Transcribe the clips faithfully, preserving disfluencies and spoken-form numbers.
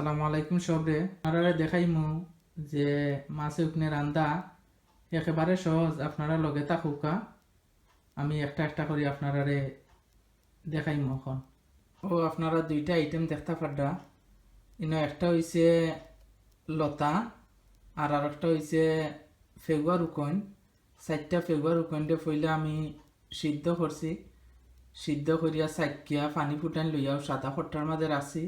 আসসালামু আলাইকুম সবরে। আপনারারে দেখাইমু যে মাছে উকনে রান্দা একেবারে সহজ। আপনারা লগে থাকউক্কা, আমি একটা একটা করি আপনারারে দেখাইমু অখন। অউ আপনারা দুইটা আইটেম দেখতা পাররা, ইনো একটা অইছে লতা আর আরেকটা অইছে ফেগুয়ার উকন। চাইরটা ফেগুয়ার উকনরে পয়লা আমি সিদ্ধ করছি, সিদ্ধ করিয়া ছাকিয়া পানি ফুটাইন লইয়া অউ সাদা খট্টার মাঝে রাখছি।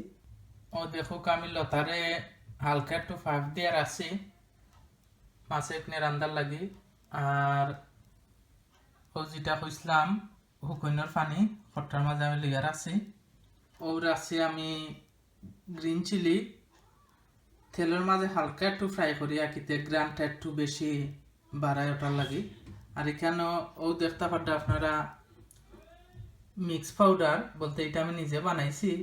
অউ দেখউক্কা, আমি লতারে হালকা একটু ফাঁক দিয়া রাখছি মাছে উকনে রান্দার লাগি। আর অউ যেটা কইছলাম, হুকইনর পানি খট্টার মাঝে আমি লইয়া রাখছি। অউ রাখছি আমি গ্রিন চিলি, তেলর মাঝে হালকা একটু ফ্রাই করিয়া, কিতে গ্রানটা একটু বেশি বাড়ায় অটার লাগি। আর ইখানো অউ দেখতা পাররা আপনারা মিক্স পাউডার, বলতে ইটা আমি নিজে বানাইছি।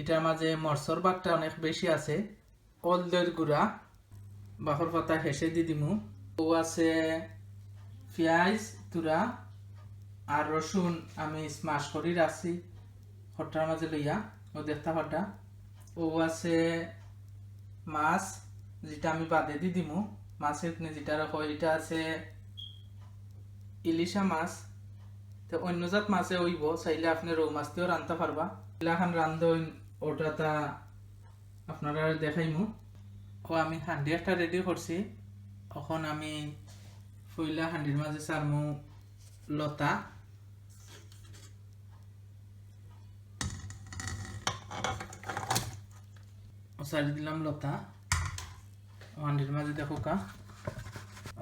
ইটার মাঝে মরচর ভাগটা অনেক বেশি আছে। হলদর গুঁড়া, বাখর পাতা হেষে দি দিমু। অউ আছে পিয়াজ তুরা আর রসুন আমি স্ম্যাশ করি রাখছি খট্টার মাঝে লইয়া, অউ দেখতা পাররা। অউ আছে মাছ, যেটা আমি বাদে দি দিমু। মাছে উকনে যেটারে কয়, ইটা আছে ইলিশা মাছ। তে অন্য জাত মাছে অইবো, চাইলে আপনে রউ মাছ দিও রানতা পারবা। ইলাখান রান্ধইন, অটা তা আপনারারে দেখাইমু। অউ আমি হান্ডি একটা রেডি করছি। অখন আমি পয়লা হান্ডির মাঝে ছাড়মু লতা। অউ ছাড়ি দিলাম লতা। অউ হান্ডির মাঝে দেখউক্কা।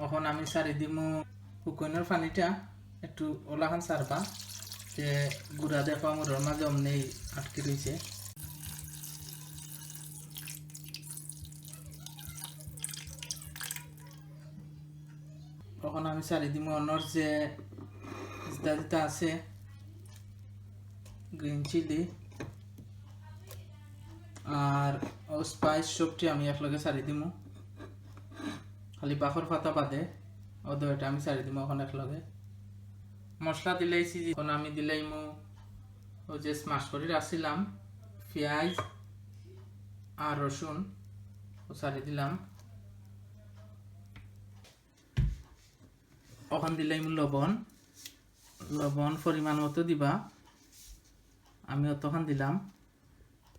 অখন আমি ছাড়ি দিমু হুকইনর পানিটা, একটু অলাখান ছাড়বা, যে গুঁড়া দেখো আমুরর মাঝে অমনেই আটকি রইছে। অখন আমি ছাড়ি দিমু অনর যে যেটা যেটা আছে, গ্রিন চিলি আর অউ স্পাইস সবটি আমি একলগে ছাড়ি দিমু, খালি বাখর পাতা বাদে। অউ দুইটা আমি ছাড়ি দিমু অখন একলগে। মশলা দিলাইছি, অখন আমি দিলাইমু অউ যে স্ম্যাশ করি রাখছিলাম পিয়াজ আর রসুন, অউ ছাড়ি দিলাম। অখন দিলাইমু লবণ, লবণ পরিমাণ মতো দিবা। আমি অতখান দিলাম,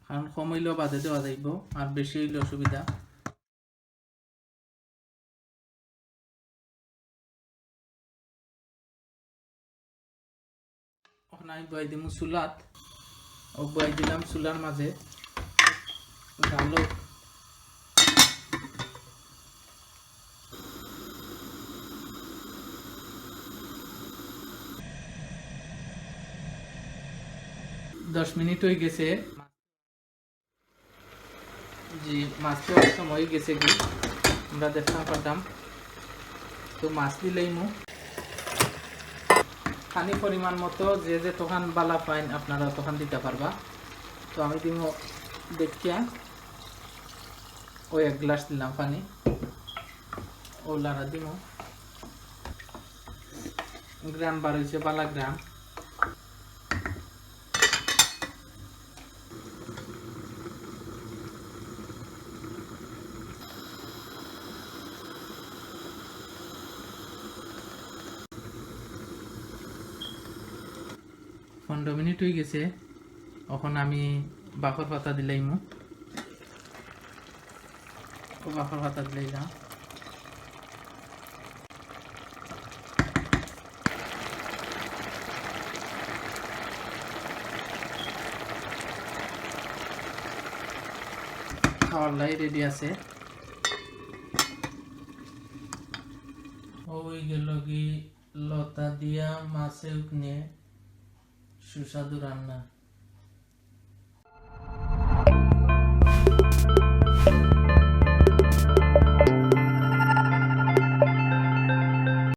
কারণ কম অইলেও বাদে দেওয়া যাইবো, আর বেশি অইলে অসুবিধা। অখন আমি বওয়াই দিমু চুলাত। অউ বওয়াই দিলাম চুলার মাঝে। জালউক। দশ মিনিট অই গেছে। জি, মাছ দেওয়ার সময় অই গেছে কি, আমরা দেখতাম পারতাম। তো মাছ দিলাইমু, পানি পরিমাণ মতো যে যে তখান বালা পাইন আপনারা তখান দিতা পারবা। তো আমি দিমু দেখিয়া অউ এক গ্লাস দিলাম পানি, অউ লাড়া দিমু। গ্রান বার অইছে, বালা গ্রান। পনেরো মিনিট অই গেছে, অখন আমি বাখর পাতা দিলাইমু। অউ বাখর পাতা দিলাইলাম। খাওয়ার লাগি রেডি আছে। অই গেল গি লতা দিয়া মাছে উকনে সুস্বাদু রান্না।